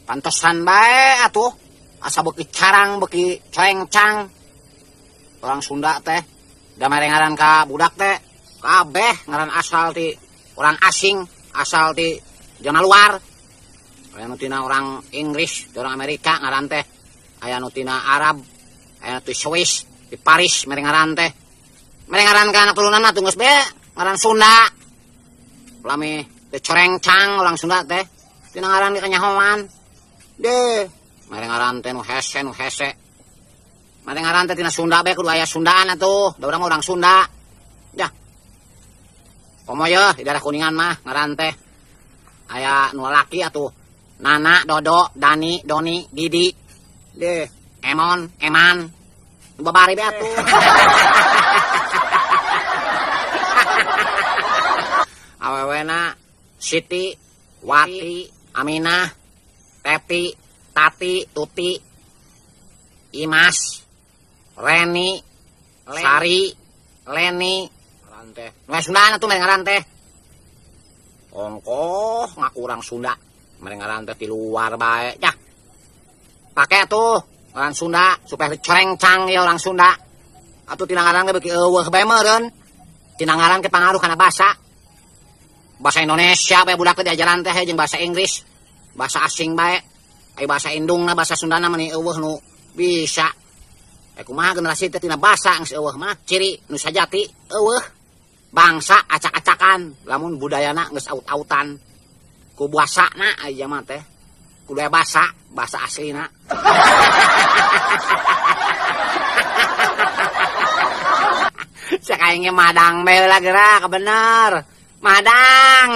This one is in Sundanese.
Pantesan bae atuh asa beuki carang beuki coengcang. Orang Sunda teh da mere ngaran ka budak teh kabeh ngaran asal ti orang asing, asal ti zona luar. Aya nu tina orang Inggris, orang Amerika ngaran teh. Aya nu tina Arab, aya nu ti Swiss, di Paris mere ngaran teh. Mere ngaran ka anak turunan atuh geus be ngaran Sunda. Lami teh corengcang orang Sunda teh. Tina ngaran ge kanyahoan. Deh, mere ngaran teh nu hese nu hese. Mere ngaran teh tina Sunda be kudu aya Sundaan atuh, da urang mah urang Sunda. Dah. Komo yeuh di daerah Kuningan mah ngaran teh. Aya nu lalaki atuh. Nana, Dodo, Dani, Doni, Didi. Deh, Emon, Eman. Nu babari be atuh. Awewena Siti, Wati, Aminah, Teti, Tati, Tuti, Imas, Reni, Sari, Leni. Ngaran teh. Nu Sundaan atuh mere ngaran teh. Ongkoh ngaku urang Sunda. Mere ngaran teh ti luar bae. Yah. Pake atuh ngaran Sunda supaya corencang ya orang Sunda. Atuh tina ngaran ge beuki eueuh bae meureun. Tina ngaran ge pangaruh kana basa. Bahasa Indonesia bae budak teh diajaran teh jeung bahasa Inggris. Bahasa asing bae. Ai bahasa indungna bahasa Sundana meni eueuh nu bisa. Kumaha generasi teh tina basa geus eueuh mah ciri nu sajati eueuh. Bangsa acak-acakan lamun budayana geus aut-autan. Ku basana ai jalma teh. Kudu aya basa, basa aslina. Cek aing ge madang bae lah geura kebener. Madang.